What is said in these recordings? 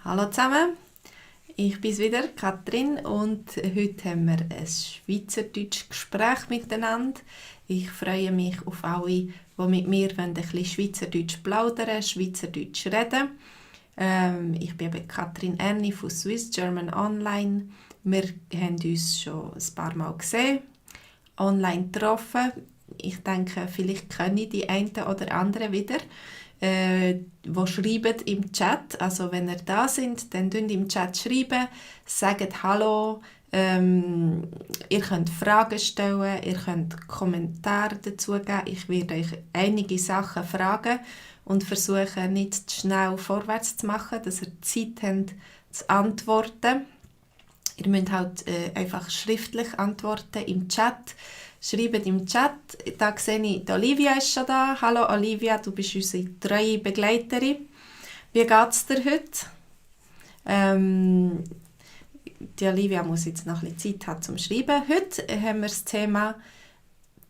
Hallo zusammen, ich bin's wieder, Katrin, und heute haben wir ein schweizerdeutsches Gespräch miteinander. Ich freue mich auf alle, die mit mir ein bisschen Schweizerdeutsch plaudern, Schweizerdeutsch reden. Ich bin eben Katrin Erni von Swiss German Online. Wir haben uns schon ein paar Mal gesehen, online getroffen. Ich denke, vielleicht kenne ich die einen oder anderen wieder, die schreiben im Chat. Also wenn ihr da sind, dann schreibt im Chat, sagt Hallo, ihr könnt Fragen stellen, ihr könnt Kommentare dazu geben. Ich werde euch einige Sachen fragen und versuchen, nicht zu schnell vorwärts zu machen, dass ihr Zeit habt zu antworten. Ihr müsst halt einfach schriftlich antworten im Chat. Schreibt im Chat. Da sehe ich, die Olivia ist schon da. Hallo Olivia, du bist unsere treue Begleiterin. Wie geht es dir heute? Die Olivia muss jetzt noch ein bisschen Zeit haben zum Schreiben. Heute haben wir das Thema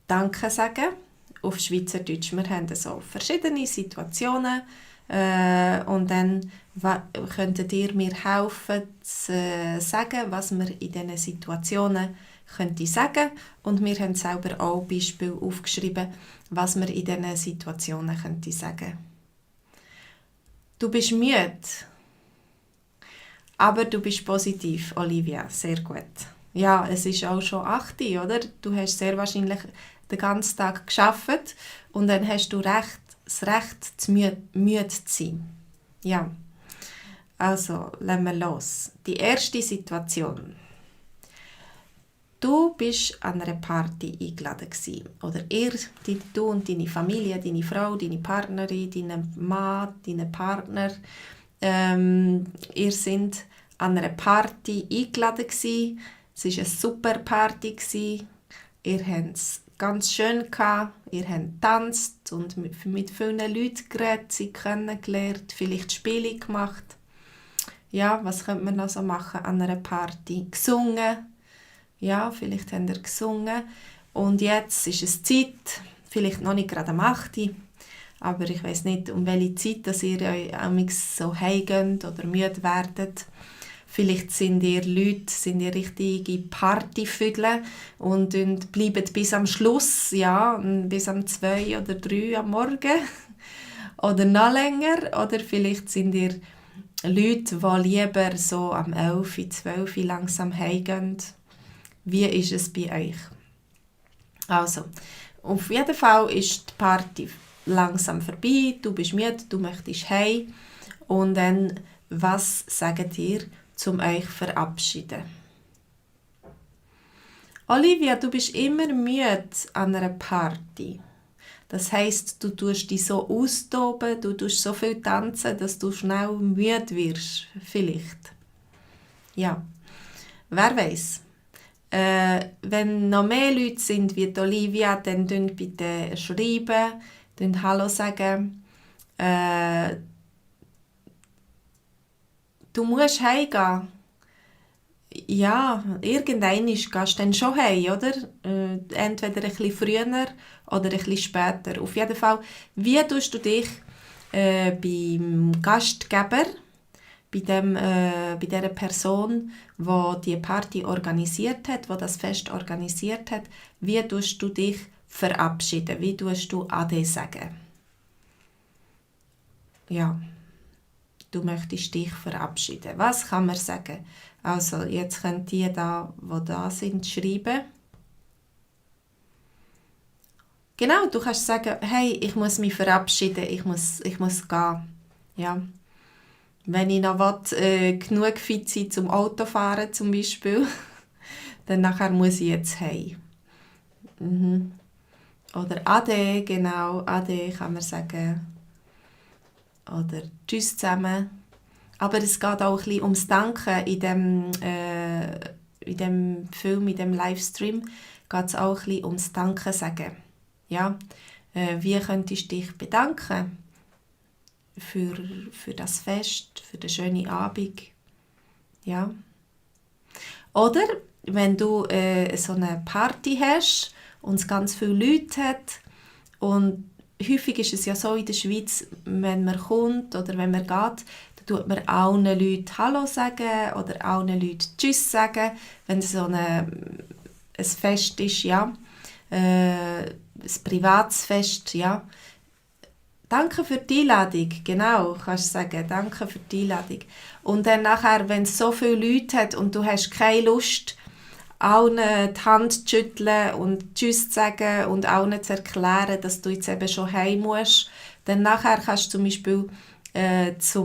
Danke sagen auf Schweizerdeutsch. Wir haben so verschiedene Situationen und dann könntet ihr mir helfen zu sagen, was wir in diesen Situationen könnte sagen. Und wir haben selber auch Beispiele aufgeschrieben, was wir in diesen Situationen könnte sagen. Du bist müde, aber du bist positiv, Olivia. Sehr gut. Ja, es ist auch schon 8 Uhr, oder? Du hast sehr wahrscheinlich den ganzen Tag gearbeitet und dann hast du das Recht, müde zu sein. Ja. Also, lassen wir los. Die erste Situation. Du bist an einer Party eingeladen gewesen. Oder du und deine Familie, deine Frau, deine Partnerin, dein Mann, dein Partner. Ihr seid an einer Party eingeladen gewesen. Es war eine super Party gewesen. Ihr habt es ganz schön gehabt. Ihr habt getanzt und mit vielen Leuten geredet, sie kennengelernt, vielleicht Spiele gemacht. Ja, was könnte man noch so machen an einer Party? Gesungen. Ja, vielleicht habt ihr gesungen. Und jetzt ist es Zeit, vielleicht noch nicht gerade am 8 Uhr, aber ich weiss nicht, um welche Zeit dass ihr euch so heimgeht oder müde werdet. Vielleicht sind ihr richtige Partyvögel und bleiben bis am Schluss, ja, bis am 2 oder 3 am Morgen oder noch länger. Oder vielleicht sind ihr Leute, die lieber so am 11, 12 langsam heimgehen. Wie ist es bei euch? Also, auf jeden Fall ist die Party langsam vorbei, du bist müde, du möchtest heim. Und dann, was sagt ihr, um euch zu verabschieden? Olivia, du bist immer müde an einer Party. Das heisst, du tust dich so austoben, du tust so viel tanzen, dass du schnell müde wirst. Vielleicht. Ja, wer weiß. Wenn noch mehr Leute sind wie die Olivia, dann bitte schreiben, Hallo sagen. Du musst heimgehen. Ja, irgendwann gehst du dann schon heim, oder? Entweder ein bisschen früher oder ein bisschen später. Auf jeden Fall, wie tust du dich beim Gastgeber, bei dieser Person, die Party organisiert hat, die das Fest organisiert hat, wie tust du dich verabschieden? Wie tust du Ade sagen? Ja, du möchtest dich verabschieden. Was kann man sagen? Also, jetzt können die die da sind, schreiben. Genau, du kannst sagen, hey, ich muss mich verabschieden, ich muss gehen. Ja. Wenn ich noch genug fit sein zum Autofahren zum Beispiel, dann nachher muss ich jetzt heim. Mhm. Oder Ade, genau, Ade kann man sagen. Oder Tschüss zusammen. Aber es geht auch ein bisschen ums Danken. In dem Film, in dem Livestream, geht es auch ein bisschen ums Danken sagen. Ja? Wie könntest du dich bedanken für das Fest, für den schönen Abend? Ja? Oder wenn du so eine Party hast und es ganz viele Leute hat und häufig ist es ja so in der Schweiz, wenn man kommt oder wenn man geht, dann tut man allen Leuten Hallo sagen oder allen Leuten Tschüss sagen, wenn es so ein Fest ist, ja. Ein privates Fest, ja. Danke für die Einladung, genau, kannst du sagen, danke für die Einladung. Und dann nachher, wenn es so viele Leute hat und du hast keine Lust, allen die Hand zu schütteln und Tschüss zu sagen und allen zu erklären, dass du jetzt eben schon heim musst, dann nachher kannst du zum Beispiel zu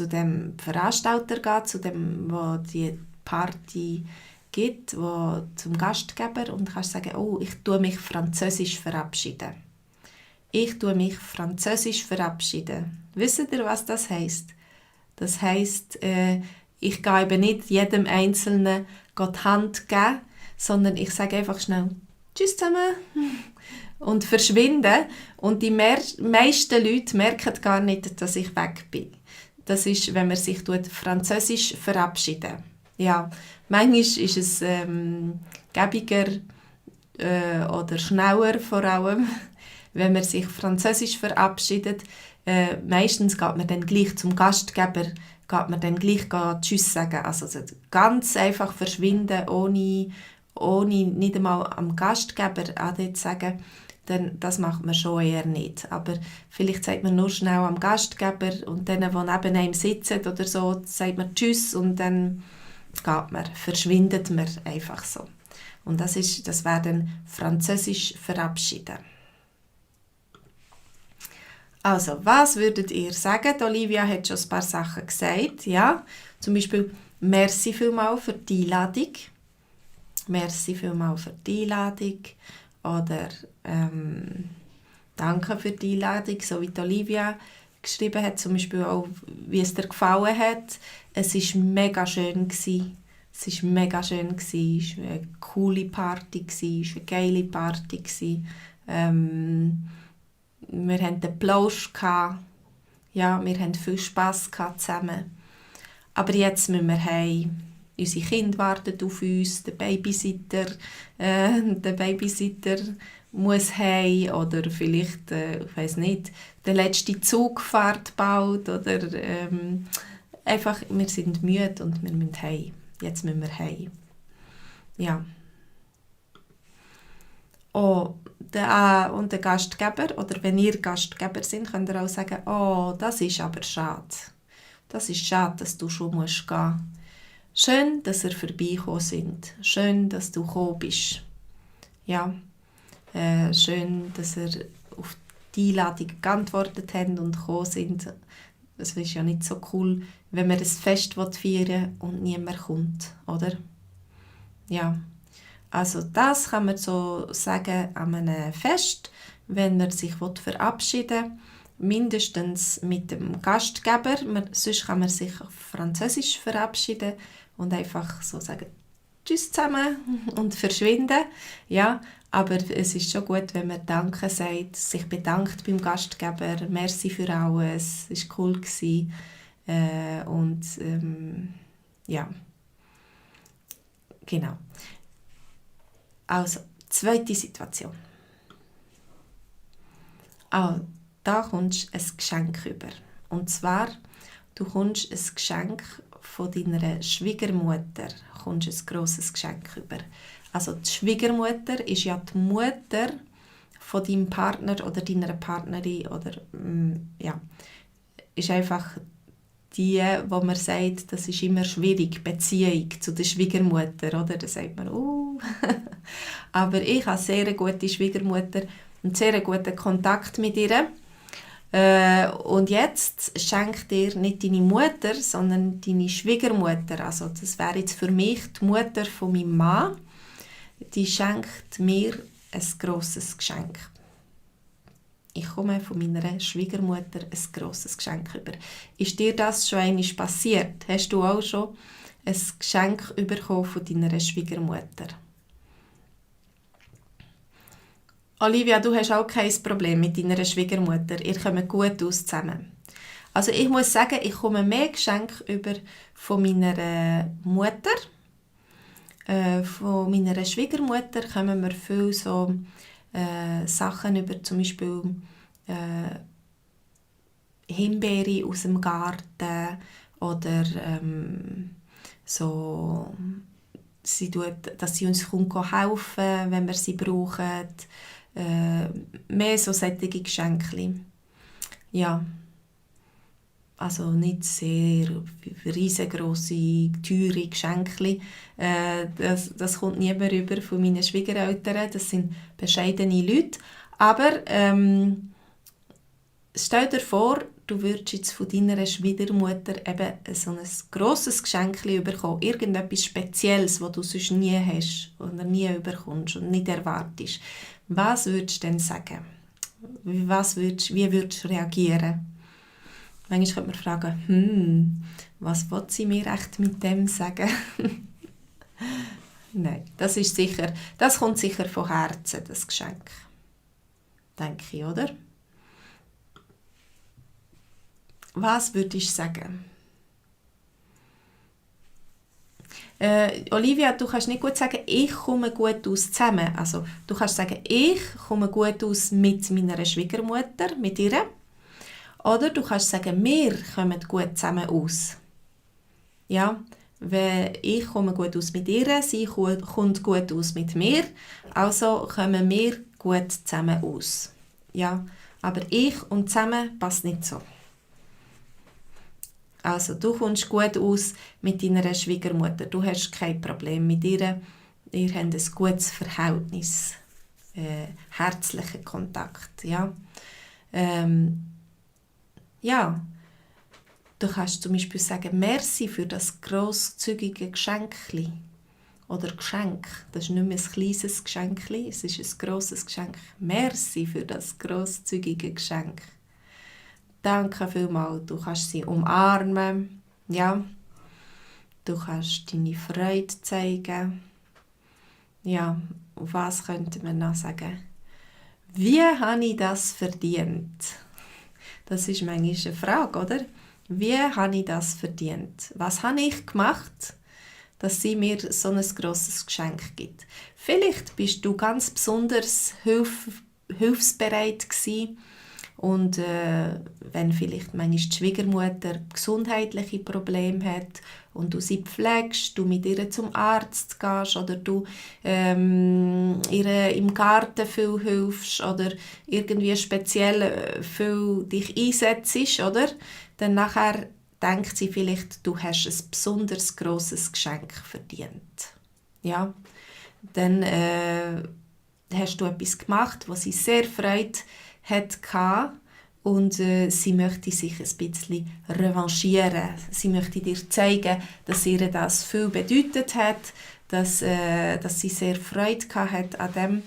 dem Veranstalter gehen, zu dem, wo die Party gibt, zum Gastgeber und kannst sagen, oh, ich tue mich französisch verabschieden. Ich tue mich französisch verabschieden. Wisst ihr, was das heisst? Das heisst, ich gehe eben nicht jedem Einzelnen die Hand geben, sondern ich sage einfach schnell «Tschüss zusammen» und verschwinde. Und die meisten Leute merken gar nicht, dass ich weg bin. Das ist, wenn man sich französisch verabschieden. Ja, manchmal ist es gäbiger oder schneller vor allem, wenn man sich französisch verabschiedet. Meistens geht man dann gleich zum Gastgeber, geht man dann gleich Tschüss sagen. Also ganz einfach verschwinden, ohne nicht einmal am Gastgeber Ade zu sagen, dann, das macht man schon eher nicht. Aber vielleicht sagt man nur schnell am Gastgeber und denen, die neben einem sitzen oder so, sagt man Tschüss und dann geht man, verschwindet man einfach so. Und das wäre dann französisch verabschieden. Also, was würdet ihr sagen? Olivia hat schon ein paar Sachen gesagt. Ja? Zum Beispiel, merci vielmals für die Einladung. Merci vielmals für die Einladung. Oder danke für die Einladung, so wie die Olivia geschrieben hat. Zum Beispiel auch, wie es dir gefallen hat. Es war mega schön. Es war mega schön. Es war eine coole Party. Es war eine geile Party. Wir hatten den Plausch. Ja, wir hatten viel Spass zusammen. Aber jetzt müssen wir heim. Unsere Kinder warten auf uns. Der Babysitter muss heim. Oder vielleicht, ich weiss nicht, der letzte Zug fährt bald. Oder einfach, wir sind müde und wir müssen heim. Jetzt müssen wir heim. Ja. Oh, und der Gastgeber, oder wenn ihr Gastgeber sind, könnt ihr auch sagen, oh, das ist aber schade. Das ist schade, dass du schon gehen musst. Schön, dass ihr vorbeigekommen sind. Schön, dass du gekommen bist. Ja, schön, dass ihr auf die Einladung geantwortet habt und gekommen sind. Es ist ja nicht so cool, wenn man ein Fest feiern will und niemand kommt, oder? Ja. Also das kann man so sagen an einem Fest, wenn man sich verabschieden will, mindestens mit dem Gastgeber. Sonst kann man sich auf Französisch verabschieden und einfach so sagen «Tschüss zusammen» und verschwinden. Ja, aber es ist schon gut, wenn man Danke sagt, sich bedankt beim Gastgeber, «Merci für alles, es war cool gewesen». Ja, genau. Also, zweite Situation. Da kommst du ein Geschenk über. Und zwar, du kommst ein Geschenk von deiner Schwiegermutter. Du kommst ein grosses Geschenk über. Also die Schwiegermutter ist ja die Mutter von deinem Partner oder deiner Partnerin. Oder, ja, ist einfach die, wo man sagt, das ist immer schwierig, Beziehung zu der Schwiegermutter, oder? Da sagt man, aber ich habe sehr eine gute Schwiegermutter und sehr guten Kontakt mit ihr. Und jetzt schenkt dir nicht deine Mutter, sondern deine Schwiegermutter. Also das wäre jetzt für mich die Mutter von meinem Mann. Die schenkt mir ein grosses Geschenk. Ich komme von meiner Schwiegermutter ein grosses Geschenk über. Ist dir das schon einmal passiert? Hast du auch schon ein Geschenk bekommen von deiner Schwiegermutter? Olivia, du hast auch kein Problem mit deiner Schwiegermutter. Ihr kommt gut aus zusammen. Also ich muss sagen, ich komme mehr Geschenke über von meiner Mutter. Von meiner Schwiegermutter kommen wir viel so Sachen über, zum Beispiel Himbeere aus dem Garten oder so, dass sie uns helfen kann, wenn wir sie brauchen. Mehr so solche Geschenke. Ja, also nicht sehr riesengroße, teure Geschenke. Das kommt niemand rüber von meinen Schwiegereltern. Das sind bescheidene Leute. Aber stell dir vor, du würdest jetzt von deiner Schwiegermutter eben so ein grosses Geschenk bekommen. Irgendetwas Spezielles, das du sonst nie hast oder nie bekommst und nicht erwartest. Was würdest du denn sagen? Wie würdest du reagieren? Manchmal könnte man fragen, was will sie mir echt mit dem sagen? Nein, das kommt sicher von Herzen, das Geschenk. Denke ich, oder? Was würdest du sagen? Olivia, du kannst nicht gut sagen, ich komme gut aus zusammen. Also, du kannst sagen, ich komme gut aus mit meiner Schwiegermutter, mit ihr. Oder du kannst sagen, wir kommen gut zusammen aus. Ja, weil ich komme gut aus mit ihr, sie kommt gut aus mit mir, also kommen wir gut zusammen aus. Ja, aber ich und zusammen passt nicht so. Also du kommst gut aus mit deiner Schwiegermutter, du hast kein Problem mit ihr, ihr habt ein gutes Verhältnis, herzlichen Kontakt. Ja. Ja, du kannst zum Beispiel sagen, merci für das grosszügige Geschenkli. Oder Geschenk. Das ist nicht mehr ein kleines Geschenkli, es ist ein grosses Geschenk. Merci für das grosszügige Geschenk. Danke vielmals. Du kannst sie umarmen. Ja. Du kannst deine Freude zeigen. Ja, und was könnte man noch sagen? Wie habe ich das verdient? Das ist manchmal eine Frage, oder? Wie habe ich das verdient? Was habe ich gemacht, dass sie mir so ein grosses Geschenk gibt? Vielleicht bist du ganz besonders hilfsbereit gewesen. Und wenn vielleicht manchmal die Schwiegermutter gesundheitliche Probleme hat und du sie pflegst, du mit ihr zum Arzt gehst oder du ihr im Garten viel hilfst oder irgendwie speziell viel dich einsetzt, oder? Dann nachher denkt sie vielleicht, du hast ein besonders grosses Geschenk verdient. Ja? Dann hast du etwas gemacht, was sie sehr freut hatte und sie möchte sich ein bisschen revanchieren. Sie möchte dir zeigen, dass ihr das viel bedeutet hat, dass sie sehr Freude hatte an dem,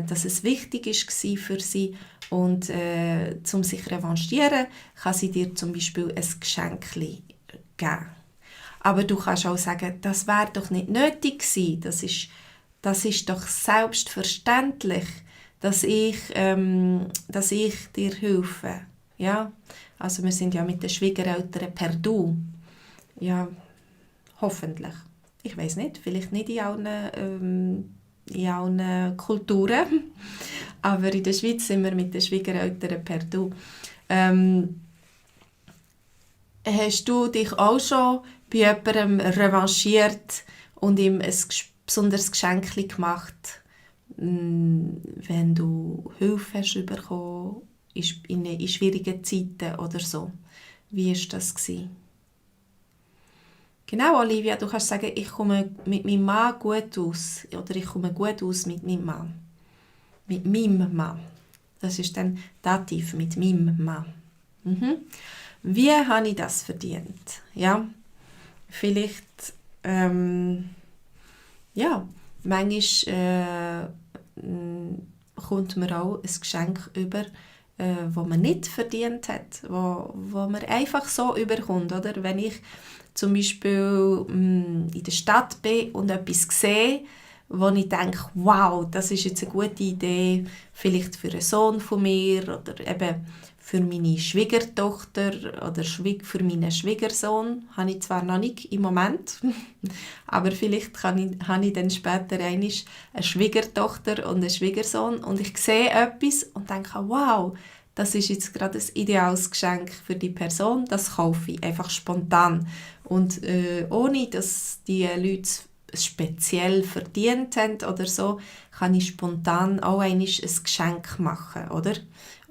dass es wichtig war für sie. Und um sich zu revanchieren, kann sie dir zum Beispiel ein Geschenk geben. Aber du kannst auch sagen, das wäre doch nicht nötig gewesen. Das ist doch selbstverständlich, dass ich dir helfe. Ja? Also wir sind ja mit den Schwiegereltern per Du. Ja, hoffentlich. Ich weiß nicht, vielleicht nicht in allen Kulturen, aber in der Schweiz sind wir mit den Schwiegereltern per Du. Hast du dich auch schon bei jemandem revanchiert und ihm ein besonderes Geschenk gemacht, wenn du Hilfe hast bekommen in schwierigen Zeiten oder so? Wie war das? Genau, Olivia, du kannst sagen, ich komme mit meinem Mann gut aus. Oder ich komme gut aus mit meinem Mann. Mit meinem Mann. Das ist dann Dativ, mit meinem Mann. Wie habe ich das verdient? Ja, vielleicht, ja, manchmal kommt man auch ein Geschenk über, das man nicht verdient hat, wo man einfach so überkommt, oder? Wenn ich zum Beispiel in der Stadt bin und etwas sehe, wo ich denke, wow, das ist jetzt eine gute Idee, vielleicht für einen Sohn von mir oder eben für meine Schwiegertochter oder für meinen Schwiegersohn, habe ich zwar noch nicht im Moment, aber vielleicht habe ich dann später eine Schwiegertochter und einen Schwiegersohn und ich sehe etwas und denke, wow, das ist jetzt gerade ein ideales Geschenk für die Person, das kaufe ich einfach spontan. Und ohne, dass die Leute es speziell verdient haben oder so, kann ich spontan auch einmal ein Geschenk machen, oder?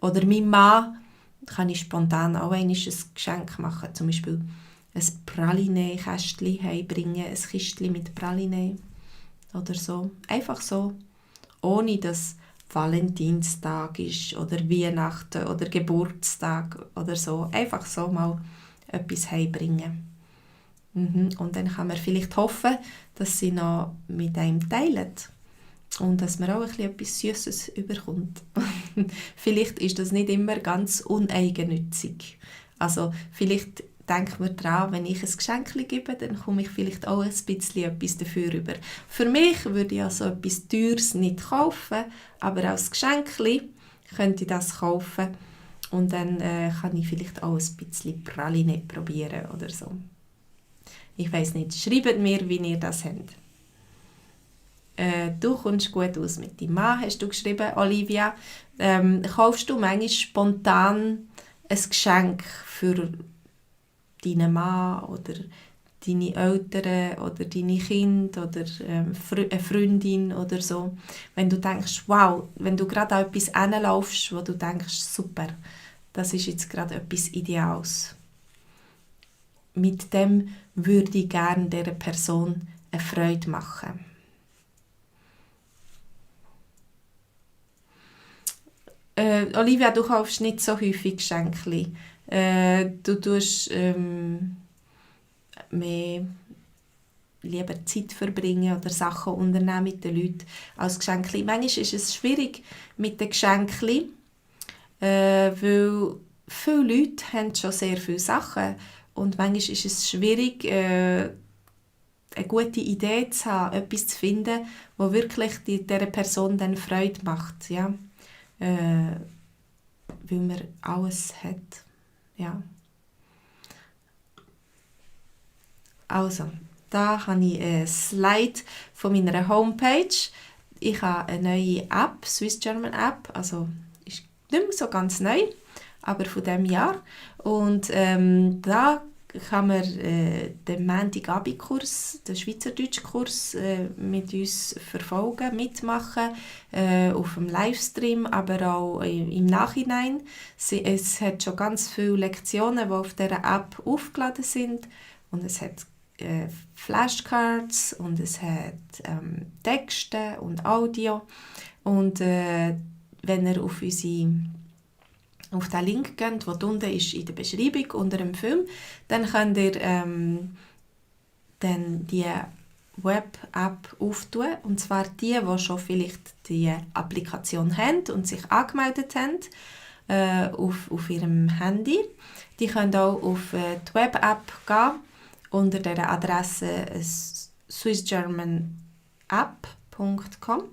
Oder meinem Mann kann ich spontan auch einmal ein Geschenk machen, zum Beispiel ein Praline-Kästchen heimbringen, ein Kistchen mit Praline oder so. Einfach so, ohne dass Valentinstag ist oder Weihnachten oder Geburtstag oder so. Einfach so mal etwas heimbringen. Und dann kann man vielleicht hoffen, dass sie noch mit einem teilen und dass man auch etwas Süßes überkommt. Vielleicht ist das nicht immer ganz uneigennützig. Also vielleicht denkt man daran, wenn ich ein Geschenk gebe, dann komme ich vielleicht auch ein bisschen etwas dafür über. Für mich würde ich also etwas Teures nicht kaufen, aber als Geschenk könnte ich das kaufen und dann kann ich vielleicht auch ein bisschen Praline probieren oder so. Ich weiss nicht, schreibt mir, wie ihr das habt. Du kommst gut aus mit deinem Mann, hast du geschrieben, Olivia. Kaufst du manchmal spontan ein Geschenk für deinen Mann oder deine Eltern oder deine Kinder oder eine Freundin oder so? Wenn du denkst, wow, wenn du gerade an etwas hinlaufst, wo du denkst, super, das ist jetzt gerade etwas Ideales. Mit dem würde ich gerne dieser Person eine Freude machen. Olivia, du kaufst nicht so häufig Geschenke. Du tust mehr lieber Zeit verbringen oder Sachen unternehmen mit den Leuten als Geschenke. Manchmal ist es schwierig mit den Geschenken, weil viele Leute haben schon sehr viele Sachen und manchmal ist es schwierig, eine gute Idee zu haben, etwas zu finden, das wirklich dieser Person dann Freude macht. Ja? Weil man alles hat. Ja. Also, da habe ich ein Slide von meiner Homepage. Ich habe eine neue App, Swiss German App, also ist nicht mehr so ganz neu, aber von diesem Jahr. Und da kann man den Montagabendkurs, den Schweizerdeutschkurs mit uns verfolgen, mitmachen, auf dem Livestream, aber auch im Nachhinein. Es hat schon ganz viele Lektionen, die auf dieser App aufgeladen sind und es hat Flashcards und es hat Texte und Audio und wenn ihr auf den Link geht, der unten ist in der Beschreibung unter dem Film, dann könnt ihr dann die Web-App auftun. Und zwar die schon vielleicht die Applikation haben und sich angemeldet haben auf ihrem Handy. Die können auch auf die Web-App gehen unter der Adresse swissgermanapp.com.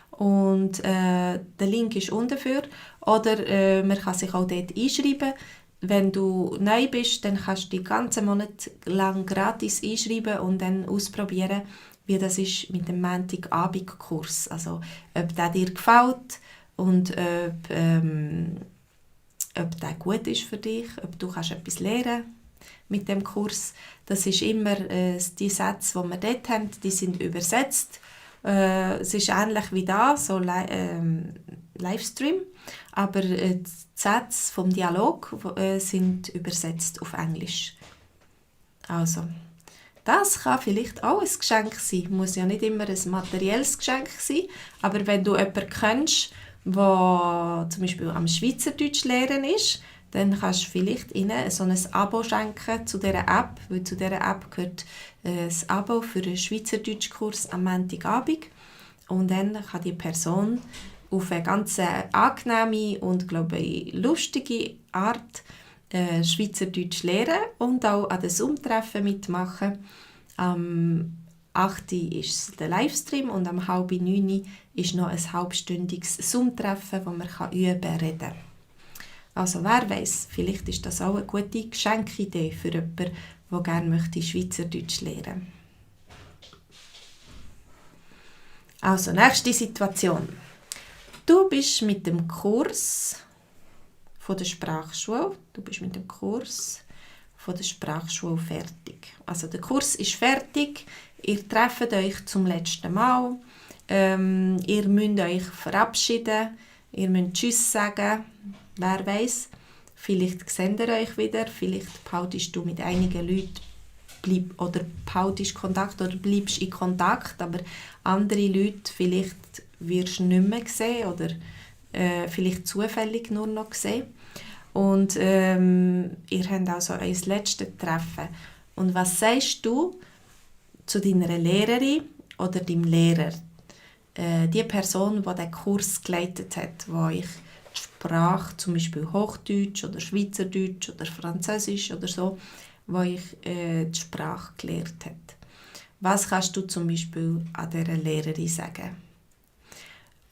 Und der Link ist unten für. Oder man kann sich auch dort einschreiben. Wenn du neu bist, dann kannst du die ganzen Monat lang gratis einschreiben und dann ausprobieren, wie das ist mit dem Montagabendkurs. Also ob der dir gefällt und ob der gut ist für dich, ob du kannst etwas lernen mit dem Kurs. Das ist immer die Sätze, die wir dort haben, die sind übersetzt. Es ist ähnlich wie da, so Livestream, aber die Sätze vom Dialog sind übersetzt auf Englisch. Also, das kann vielleicht auch ein Geschenk sein. Muss ja nicht immer ein materielles Geschenk sein, aber wenn du jemanden kennst, der zum Beispiel am Schweizerdeutsch lernen ist, dann kannst du vielleicht ihnen so ein Abo schenken zu dieser App, weil zu dieser App gehört ein Abo für einen Schweizerdeutschkurs am Montagabend. Und dann kann die Person auf eine ganz angenehme und, glaube ich, lustige Art Schweizerdeutsch lernen und auch an den Zoom-Treffen mitmachen. Am 8. ist der Livestream und am 8:30 ist noch ein halbstündiges Zoom-Treffen, wo man üben kann, reden. Also wer weiss, vielleicht ist das auch eine gute Geschenkidee für jemanden, der gerne Schweizerdeutsch lernen möchte. Also, nächste Situation. Du bist mit dem Kurs von der Sprachschule. Du bist mit dem Kurs von der Sprachschule fertig. Also der Kurs ist fertig, ihr trefft euch zum letzten Mal, ihr müsst euch verabschieden, ihr müsst Tschüss sagen, wer weiß, vielleicht seht ihr euch wieder, vielleicht behaltest du mit einigen Leuten behaltest Kontakt oder bleibst in Kontakt, aber andere Leute vielleicht wirst du nicht mehr sehen oder vielleicht zufällig nur noch sehen. Und ihr habt also ein letztes Treffen. Und was sagst du zu deiner Lehrerin oder deinem Lehrer? Die Person, die den Kurs geleitet hat, wo ich Sprache, zum Beispiel Hochdeutsch oder Schweizerdeutsch oder Französisch oder so, wo ich die Sprache gelehrt hat. Was kannst du zum Beispiel an dieser Lehrerin sagen?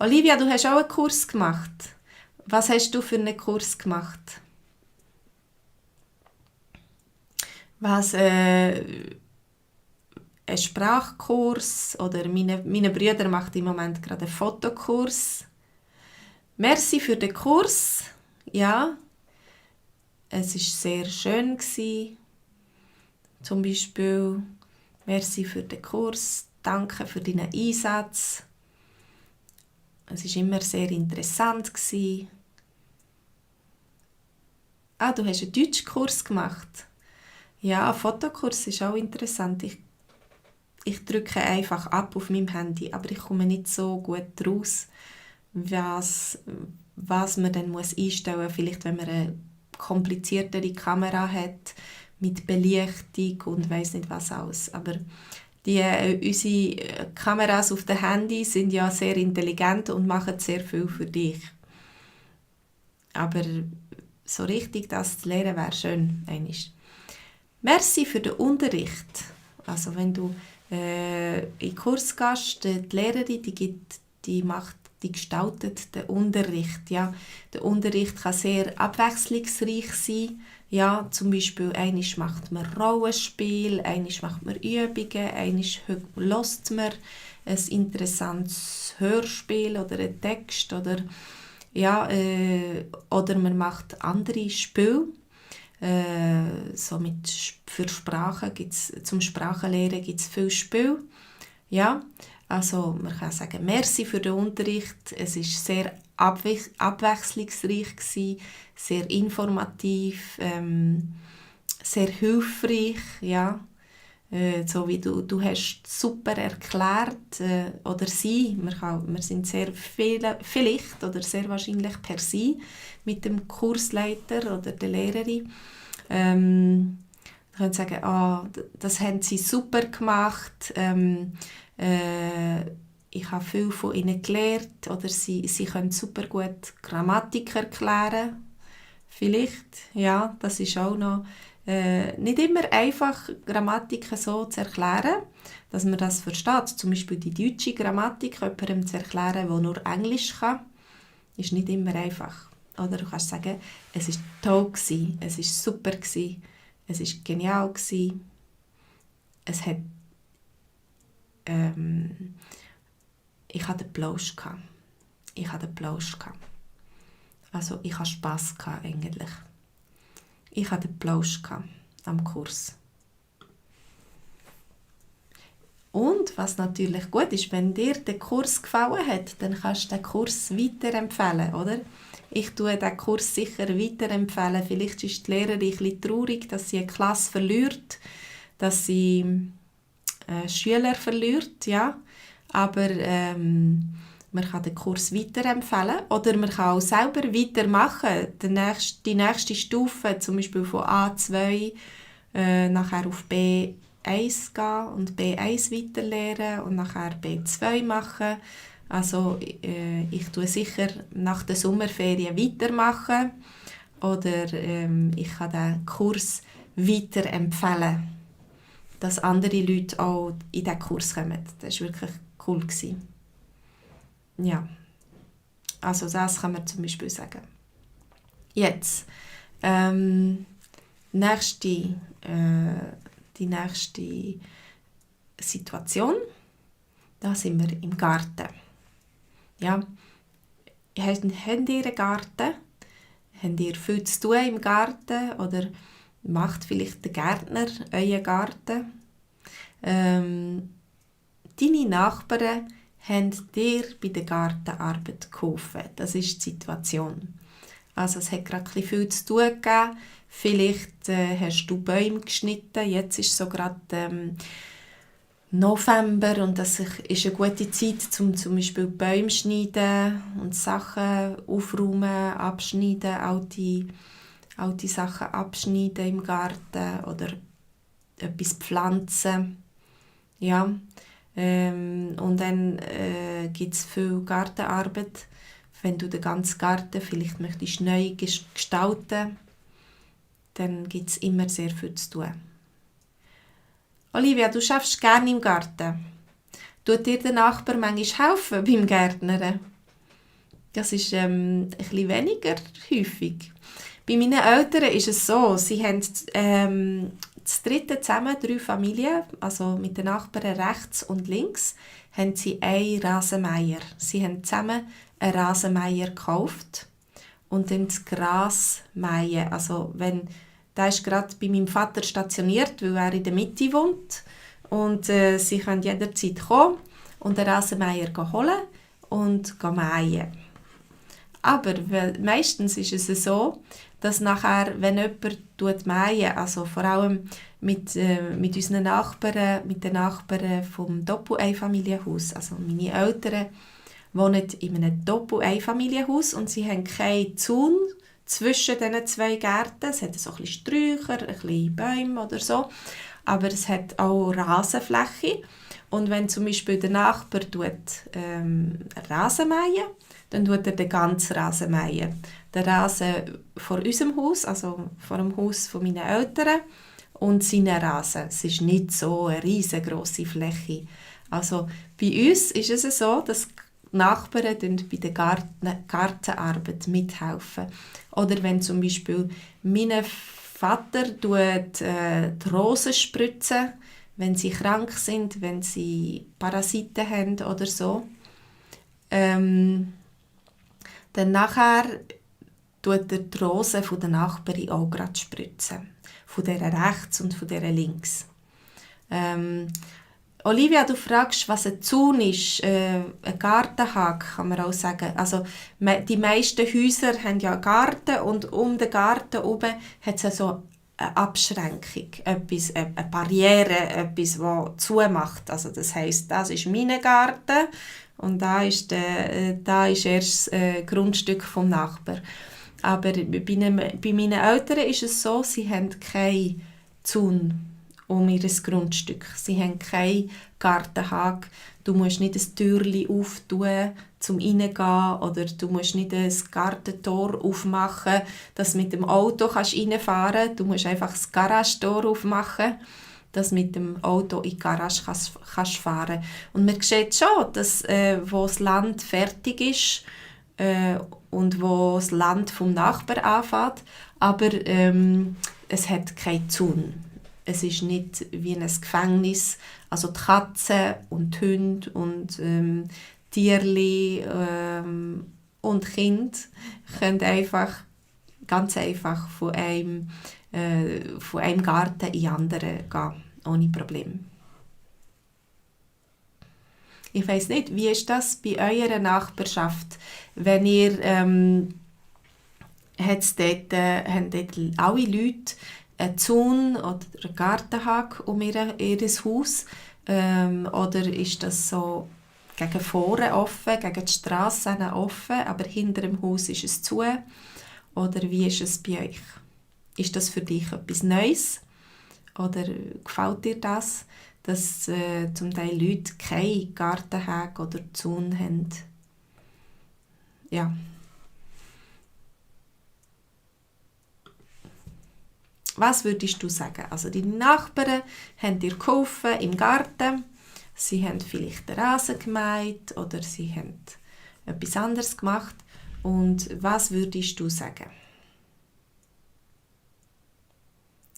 Olivia, du hast auch einen Kurs gemacht. Was hast du für einen Kurs gemacht? Was, ein Sprachkurs oder meine Brüder machen im Moment gerade einen Fotokurs. Merci für den Kurs. Ja, es war sehr schön gewesen. Zum Beispiel, merci für den Kurs, danke für deinen Einsatz. Es war immer sehr interessant gewesen. Ah, du hast einen Deutschkurs gemacht. Ja, ein Fotokurs ist auch interessant. Ich drücke einfach ab auf meinem Handy, aber ich komme nicht so gut raus, was man dann einstellen muss. Vielleicht, wenn man eine kompliziertere Kamera hat, mit Belichtung und weiss nicht was alles. Aber unsere Kameras auf den Handy sind ja sehr intelligent und machen sehr viel für dich. Aber so richtig das zu lernen wäre schön. Merci für den Unterricht. Also wenn du in den Kurs gehst, die Lehrerin, die gestaltet den Unterricht. Ja. Der Unterricht kann sehr abwechslungsreich sein. Ja, zum Beispiel, einmal macht man Rollenspiel, einmal macht man Übungen, einmal hört man ein interessantes Hörspiel oder einen Text oder man macht andere Spiele. Für Sprachen zum Sprachenlernen gibt es viele Spiele. Ja, also man kann sagen, merci für den Unterricht. Es war sehr abwechslungsreich gewesen, sehr informativ, sehr hilfreich. Ja. So wie du hast super erklärt, oder sie, wir sind sehr vielleicht oder sehr wahrscheinlich per sie mit dem Kursleiter oder der Lehrerin. Man kann sagen, das haben sie super gemacht, ich habe viel von ihnen gelernt oder sie können super gut Grammatik erklären. Vielleicht, ja, das ist auch noch nicht immer einfach, Grammatiken so zu erklären, dass man das versteht. Zum Beispiel die deutsche Grammatik jemandem zu erklären, der nur Englisch kann, ist nicht immer einfach. Oder du kannst sagen, es war toll, es war super, es war genial, es hat ich hatte den Plausch. Also ich hatte Spass eigentlich. Ich hatte den Plausch am Kurs. Und was natürlich gut ist, wenn dir der Kurs gefallen hat, dann kannst du den Kurs weiterempfehlen, oder? Ich tue den Kurs sicher weiterempfehlen. Vielleicht ist die Lehrerin ein bisschen traurig, dass sie eine Klasse verliert, dass sie Schüler verliert, ja. Aber man kann den Kurs weiterempfehlen oder man kann auch selber weitermachen. Die nächste Stufe, zum Beispiel von A2 nachher auf B1 gehen und B1 weiterlernen und nachher B2 machen. Also ich tue sicher nach der Sommerferien weitermachen oder ich kann den Kurs weiterempfehlen, dass andere Leute auch in diesen Kurs kommen. Das war wirklich cool. Ja, also das kann man zum Beispiel sagen. Jetzt, die nächste Situation, da sind wir im Garten. Ja, habt ihr einen Garten? Habt ihr viel zu tun im Garten oder macht vielleicht der Gärtner euren Garten? Deine Nachbarn haben dir bei der Gartenarbeit geholfen. Das ist die Situation. Also es hat gerade ein bisschen viel zu tun gegeben. Vielleicht hast du Bäume geschnitten. Jetzt ist so gerade November und das ist eine gute Zeit, zum Beispiel Bäume schneiden und Sachen aufräumen, abschneiden, alte Sachen abschneiden im Garten oder etwas pflanzen. Ja. Und dann gibt es viel Gartenarbeit. Wenn du den ganzen Garten vielleicht möchtest neu gestalten, dann gibt es immer sehr viel zu tun. Olivia, du schaffst gerne im Garten. Tut dir der Nachbar manchmal helfen beim Gärtnern? Das ist ein bisschen weniger häufig. Bei meinen Eltern ist es so, sie haben das dritte zusammen, 3 Familien, also mit den Nachbarn rechts und links, haben sie einen Rasenmäher. Sie haben zusammen einen Rasenmäher gekauft und dann das Gras mähen. Also der ist gerade bei meinem Vater stationiert, weil er in der Mitte wohnt. Und sie können jederzeit kommen und den Rasenmäher holen und mähen. Aber meistens ist es so, dass nachher, wenn jemand mähen, also vor allem mit unseren Nachbarn, mit den Nachbarn vom Doppel-Einfamilienhaus, also meine Eltern wohnen in einem Doppel-Einfamilienhaus und sie haben keinen Zaun zwischen diesen 2 Gärten. Es hat so ein bisschen Sträucher, ein bisschen Bäume oder so, aber es hat auch Rasenfläche. Und wenn zum Beispiel der Nachbar Rasen mähen, dann tut er den ganzen Rasen mähen. Der Rasen vor unserem Haus, also vor dem Haus von meinen Eltern, und seinen Rasen. Es ist nicht so eine riesengroße Fläche. Also bei uns ist es so, dass die Nachbarn bei der Gartenarbeit mithelfen. Oder wenn zum Beispiel mein Vater die Rosen spritzen, wenn sie krank sind, wenn sie Parasiten haben oder so. Dann nachher tut er die Rosen von der Nachbarin auch gerade spritzen. Von der rechts und von der links. Olivia, du fragst, was ein Zaun ist. Ein Gartenhag, kann man auch sagen. Also, die meisten Häuser haben ja einen Garten und um den Garten oben hat es so eine Abschränkung, eine Barriere, etwas, das zumacht. Also das heisst, das ist mein Garten und da ist erst das Grundstück vom Nachbarn. Aber bei meinen Eltern ist es so, sie haben keinen Zaun um ihr Grundstück. Sie haben keinen Gartenhag. Du musst nicht ein Türchen auftun, um reingehen, oder du musst nicht ein Gartentor aufmachen, dass du mit dem Auto reinfahren kannst. Du musst einfach das Garagentor aufmachen, dass du mit dem Auto in die Garage kannst fahren. Und man sieht schon, dass wo das Land fertig ist und wo das Land vom Nachbarn anfängt, aber es hat keinen Zaun. Es ist nicht wie ein Gefängnis. Also die Katzen und die Hunde und Tierli und Kinder können ganz einfach von einem Garten in den anderen gehen, ohne Probleme. Ich weiss nicht, wie ist das bei eurer Nachbarschaft, wenn ihr haben dort alle Leute einen Zaun oder einen Gartenhag um ihr Haus, oder ist das so gegen vorne offen, gegen die Strasse offen, aber hinter dem Haus ist es zu? Oder wie ist es bei euch? Ist das für dich etwas Neues? Oder gefällt dir das, dass zum Teil Leute keinen Gartenhag oder Zaun haben? Ja. Was würdest du sagen? Also deine Nachbarn haben dir geholfen im Garten. Sie haben vielleicht den Rasen gemäht oder sie haben etwas anderes gemacht. Und was würdest du sagen?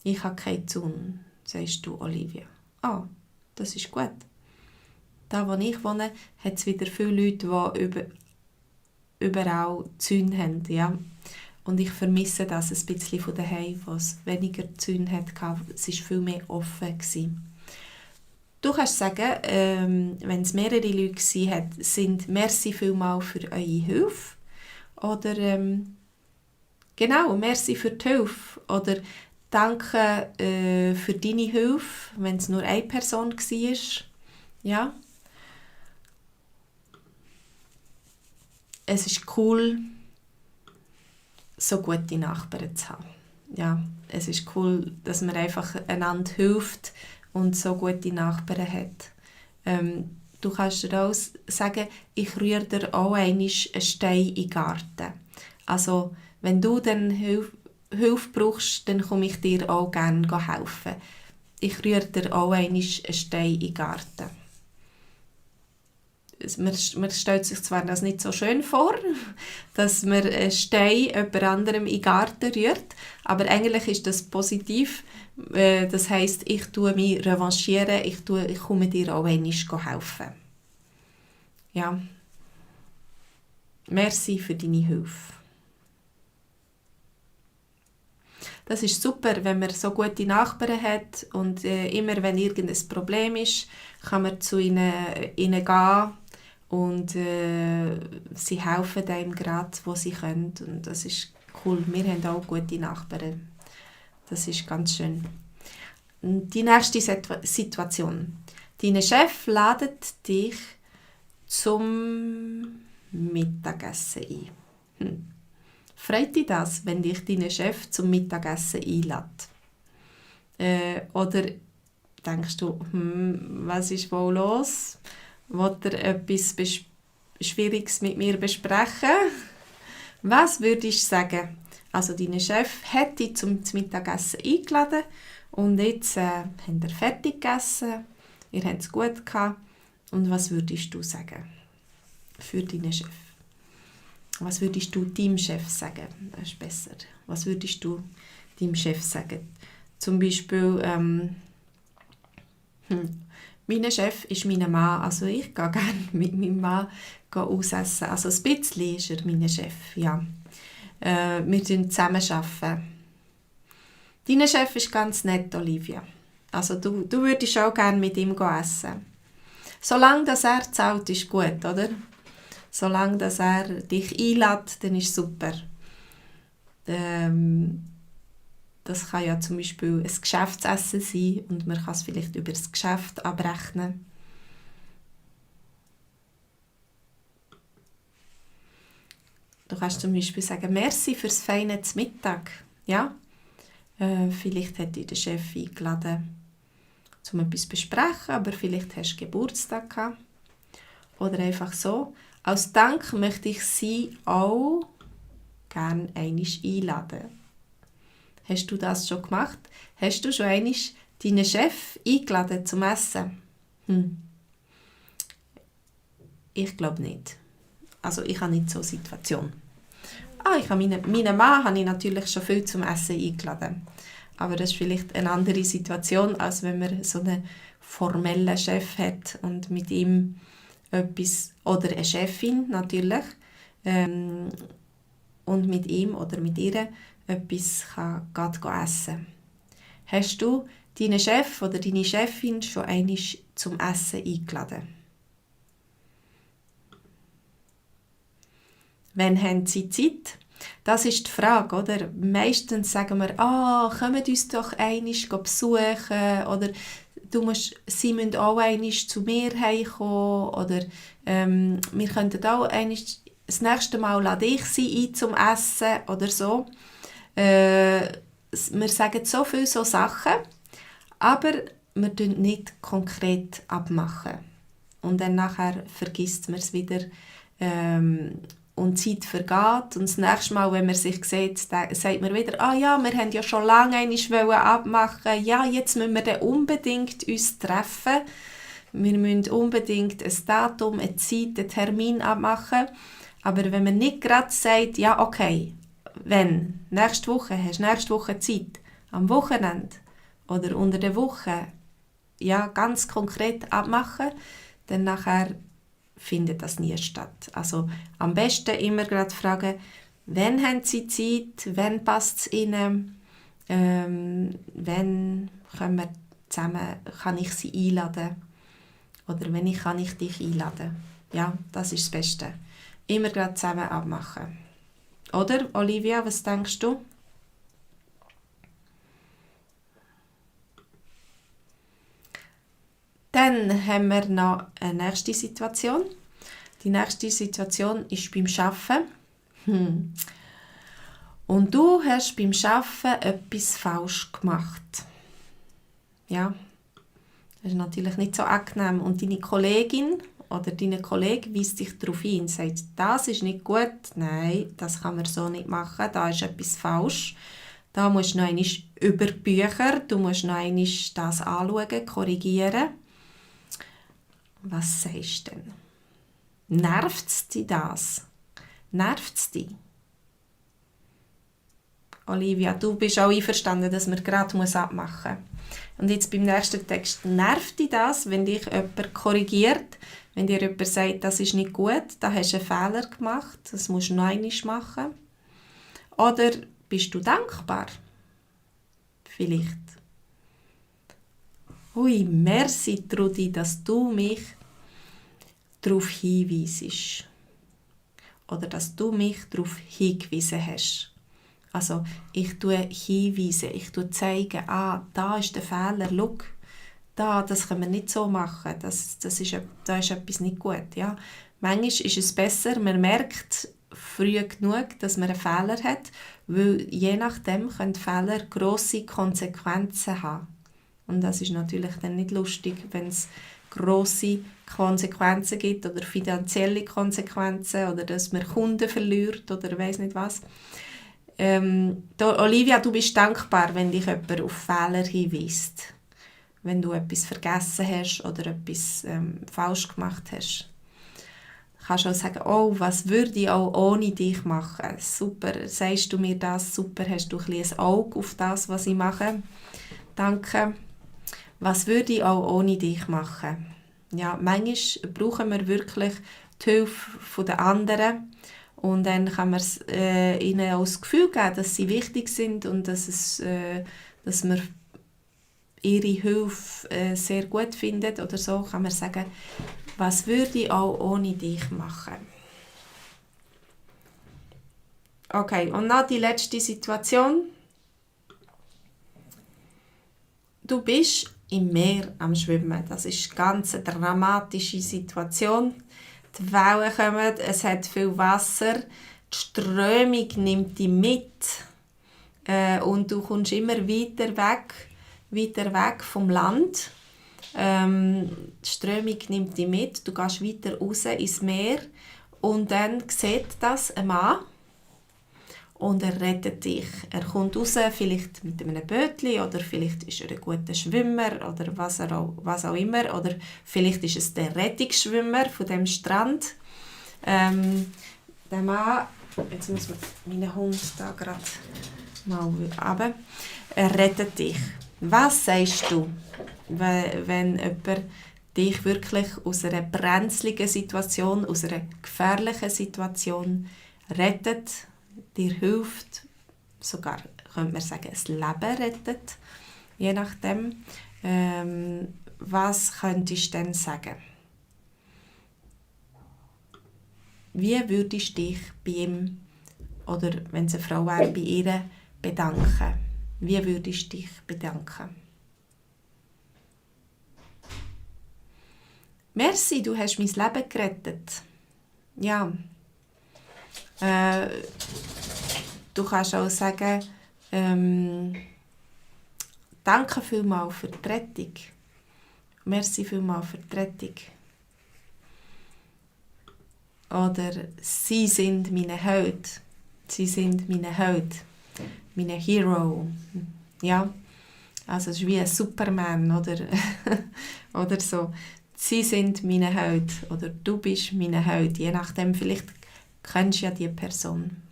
Ich habe keinen Zaun, sagst du, Olivia. Ah, das ist gut. Da, wo ich wohne, hat es wieder viele Leute, die überall Zäune haben. Ja. Und ich vermisse das ein bisschen von daheim, wo es weniger Zäune hatte. Es war viel mehr offen gewesen. Du kannst sagen, wenn es mehrere Leute sind, merci vielmals für eure Hilfe. Oder genau, merci für die Hilfe. Oder danke für deine Hilfe, wenn es nur eine Person war. Ja. Es ist cool, so gute Nachbarn zu haben. Ja, es ist cool, dass man einfach einander hilft und so gute Nachbarn hat. Du kannst dir auch sagen, ich rühre dir auch einmal einen Stein in den Garten. Also, wenn du dann Hilfe brauchst, dann komme ich dir auch gerne helfen. Ich rühre dir auch einmal einen Stein in den Garten. Man stellt sich zwar das nicht so schön vor, dass man einen Stein jemand anderem in den Garten rührt, aber eigentlich ist das positiv. Das heisst, ich tue mich revanchieren, ich komme dir auch einmal helfen. Ja. Merci für deine Hilfe. Das ist super, wenn man so gute Nachbarn hat und immer, wenn irgendein Problem ist, kann man zu ihnen gehen und sie helfen einem gerade, wo sie können. Und das ist cool. Wir haben auch gute Nachbarn. Das ist ganz schön. Die nächste Situation. Dein Chef ladet dich zum Mittagessen ein. Freut dich das, wenn dich dein Chef zum Mittagessen einlädt? Oder denkst du, was ist wohl los? Will er etwas Schwieriges mit mir besprechen? Was würdest du sagen? Also dein Chef hat dich zum Mittagessen eingeladen und jetzt habt ihr fertig gegessen, ihr habt es gut gehabt. Und was würdest du sagen für deinen Chef? Was würdest du deinem Chef sagen? Das ist besser. Was würdest du deinem Chef sagen? Zum Beispiel, mein Chef ist mein Mann, also ich gehe gerne mit meinem Mann ausessen. Also ein bisschen ist er mein Chef, ja. Wir arbeiten zusammen. Dein Chef ist ganz nett, Olivia. Also du würdest auch gerne mit ihm essen. Solange dass er zahlt, ist gut, oder? Solange dass er dich einlädt, dann ist super. Das kann ja zum Beispiel ein Geschäftsessen sein und man kann es vielleicht über das Geschäft abrechnen. Du kannst zum Beispiel sagen, merci fürs feine Mittag. Ja? Vielleicht hat dich der Chef eingeladen, um etwas zu besprechen, aber vielleicht hast du Geburtstag gehabt. Oder einfach so. Als Dank möchte ich Sie auch gerne einmal einladen. Hast du das schon gemacht? Hast du schon einmal deinen Chef eingeladen zum Essen? Ich glaube nicht. Also ich habe nicht so eine Situation. Meinen Mann habe ich natürlich schon viel zum Essen eingeladen. Aber das ist vielleicht eine andere Situation, als wenn man so einen formellen Chef hat und mit ihm etwas, oder eine Chefin natürlich, und mit ihm oder mit ihr etwas kann essen. Hast du deinen Chef oder deine Chefin schon einmal zum Essen eingeladen? Wann haben sie Zeit? Das ist die Frage, oder? Meistens sagen wir, kommt uns doch einmal besuchen, oder sie müssen auch einmal zu mir heimkommen, oder wir könnten auch einmal, das nächste Mal lade ich sie ein zum Essen, oder so. Wir sagen so viele so Sachen, aber wir tun nicht konkret abmachen. Und dann nachher vergisst man es wieder, und die Zeit vergeht. Und das nächste Mal, wenn man sich sieht, sagt man wieder, wir haben ja schon lange einmal abmachen. Ja, jetzt müssen wir dann unbedingt uns treffen. Wir müssen unbedingt ein Datum, eine Zeit, einen Termin abmachen. Aber wenn man nicht gerade sagt, ja, okay, wenn, nächste Woche, hast du nächste Woche Zeit, am Wochenende oder unter der Woche, ja, ganz konkret abmachen, dann nachher findet das nie statt. Also am besten immer gerade fragen, Wann haben sie Zeit? Wann passt es ihnen? Wann können wir zusammen, kann ich sie einladen? Oder kann ich dich einladen? Ja, das ist das Beste. Immer gerade zusammen abmachen. Oder, Olivia, was denkst du? Dann haben wir noch eine nächste Situation. Die nächste Situation ist beim Arbeiten. Und du hast beim Arbeiten etwas falsch gemacht. Ja, das ist natürlich nicht so angenehm. Und deine Kollegin oder dein Kollege weist dich darauf hin und sagt, das ist nicht gut, nein, das kann man so nicht machen, da ist etwas falsch. Da musst du noch einmal über die Bücher, du musst noch einmal das anschauen, korrigieren. Was sagst du denn? Nervt es dich das? Nervt es dich? Olivia, du bist auch einverstanden, dass man gerade abmachen muss. Und jetzt beim nächsten Text, nervt dich das, wenn dich jemand korrigiert, wenn dir jemand sagt, das ist nicht gut, da hast du einen Fehler gemacht, das musst du noch einmal machen? Oder bist du dankbar? Vielleicht. Hui, merci, Trudi, dass du mich darauf hinweisst. Oder dass du mich darauf hingewiesen hast. Also, ich hinweise, ich zeige, da ist der Fehler, schau, das können wir nicht so machen, da ist etwas nicht gut. Ja. Manchmal ist es besser, man merkt früh genug, dass man einen Fehler hat, weil je nachdem können Fehler grosse Konsequenzen haben. Und das ist natürlich dann nicht lustig, wenn es grosse Konsequenzen gibt oder finanzielle Konsequenzen oder dass man Kunden verliert oder weiss nicht was. Olivia, du bist dankbar, wenn dich jemand auf Fehler hinweist. Wenn du etwas vergessen hast oder etwas falsch gemacht hast. Du kannst auch sagen, oh, was würde ich auch ohne dich machen? Super, sagst du mir das? Super, hast du ein Auge auf das, was ich mache? Danke. Was würde ich auch ohne dich machen? Ja, manchmal brauchen wir wirklich die Hilfe der anderen. Und dann kann man ihnen auch das Gefühl geben, dass sie wichtig sind und dass man ihre Hilfe sehr gut findet. Oder so kann man sagen, was würde ich auch ohne dich machen. Okay, und noch die letzte Situation. Du bist im Meer am Schwimmen. Das ist eine ganz dramatische Situation. Die Wellen kommen, es hat viel Wasser, die Strömung nimmt dich mit und du kommst immer weiter weg vom Land. Die Strömung nimmt dich mit, du gehst weiter raus ins Meer und dann sieht das ein Mann und er rettet dich. Er kommt raus, vielleicht mit einem Bötchen oder vielleicht ist er ein guter Schwimmer oder was auch immer. Oder vielleicht ist es der Rettungsschwimmer von dem Strand. Der Mann, jetzt muss mein Hund da gerade mal runter. Er rettet dich. Was sagst du, wenn jemand dich wirklich aus einer brenzligen Situation, aus einer gefährlichen Situation rettet, dir hilft, sogar, könnte man sagen, das Leben rettet, je nachdem. Was könntest du denn sagen? Wie würdest du dich bei ihm, oder wenn es eine Frau wäre, bei ihr bedanken? Wie würdest du dich bedanken? Merci, du hast mein Leben gerettet. Ja. Du kannst auch sagen, danke vielmals für die Rettung. Merci vielmals für die Rettung. Oder sie sind meine Held. Sie sind meine Held. Meine Hero. Ja, also es ist wie ein Superman oder, oder so. Sie sind meine Held oder du bist meine Held. Je nachdem, vielleicht kennst du ja die Person.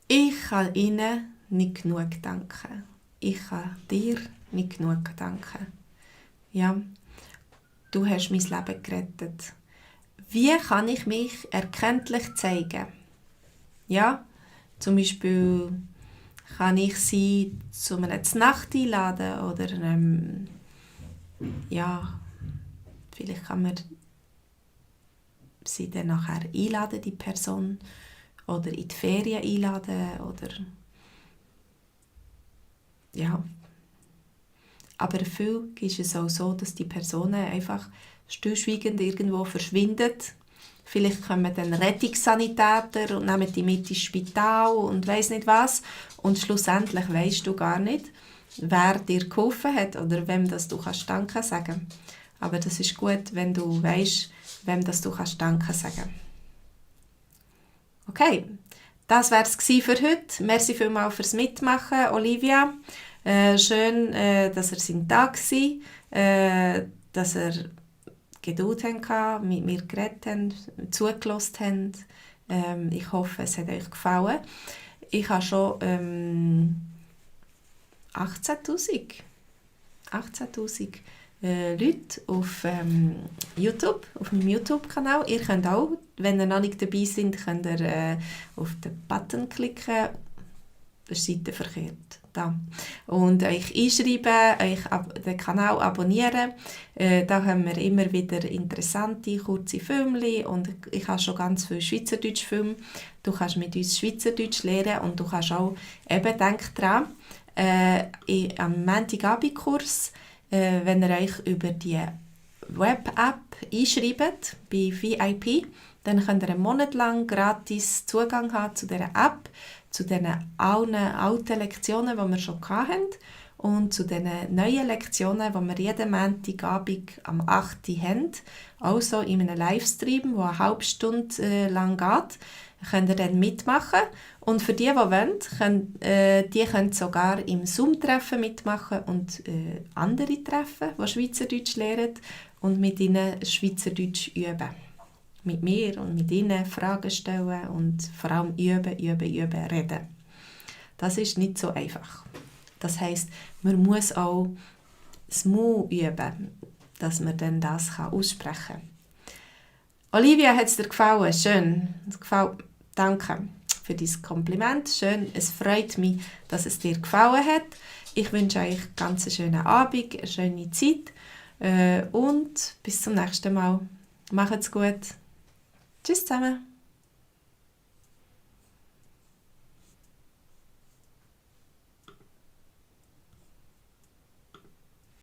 Ich kann ihnen nicht genug danken. Ich kann dir nicht genug danken. Ja, du hast mein Leben gerettet. wie kann ich mich erkenntlich zeigen? Ja, zum Beispiel kann ich sie zu einer Znacht einladen oder ja, vielleicht kann man sie dann nachher einladen, die Person, oder in die Ferien einladen oder ja. Aber viel ist es auch so, dass die Personen einfach stillschweigend irgendwo verschwinden. Vielleicht kommen dann Rettungssanitäter und nehmen die mit ins Spital und weiss nicht was. Und schlussendlich weisst du gar nicht, wer dir geholfen hat oder wem das du kannst Danke sagen. Aber das ist gut, wenn du weisst, wem das du kannst Danke sagen. Okay, das wäre es für heute. Merci vielmals fürs Mitmachen, Olivia. Schön, dass ihr sind da war, dass ihr Geduld hatten, mit mir geredet habt, zugelassen habt. Ich hoffe, es hat euch gefallen. Ich habe schon 18'000 Leute auf YouTube, auf meinem YouTube-Kanal. Ihr könnt auch, wenn ihr noch nicht dabei seid, könnt ihr auf den Button klicken. Der Seite verkehrt. Da. Und euch einschreiben, euch den Kanal abonnieren. Da haben wir immer wieder interessante, kurze Filme und ich habe schon ganz viele Schweizerdeutsch Filme. Du kannst mit uns Schweizerdeutsch lernen und du kannst auch, eben denk dran, am Montagabendkurs, wenn ihr euch über die Web-App einschreibt, bei VIP, dann könnt ihr einen Monat lang gratis Zugang haben zu dieser App, zu den alten Lektionen, die wir schon hatten und zu den neuen Lektionen, die wir jeden Montagabend am 8. Uhr haben. Also in einem Livestream, der eine halbe Stunde lang geht, könnt ihr dann mitmachen. Und für die wollen, die können sogar im Zoom-Treffen mitmachen und andere treffen, die Schweizerdeutsch lernen und mit ihnen Schweizerdeutsch üben. Mit mir und mit ihnen Fragen stellen und vor allem üben, reden. Das ist nicht so einfach. Das heisst, man muss auch das Mu üben, dass man dann das aussprechen kann. Olivia, hat es dir gefallen? Schön. Danke für dein Kompliment. Schön. Es freut mich, dass es dir gefallen hat. Ich wünsche euch einen ganz schönen Abend, eine schöne Zeit und bis zum nächsten Mal. Macht's gut. Tschüss zusammen.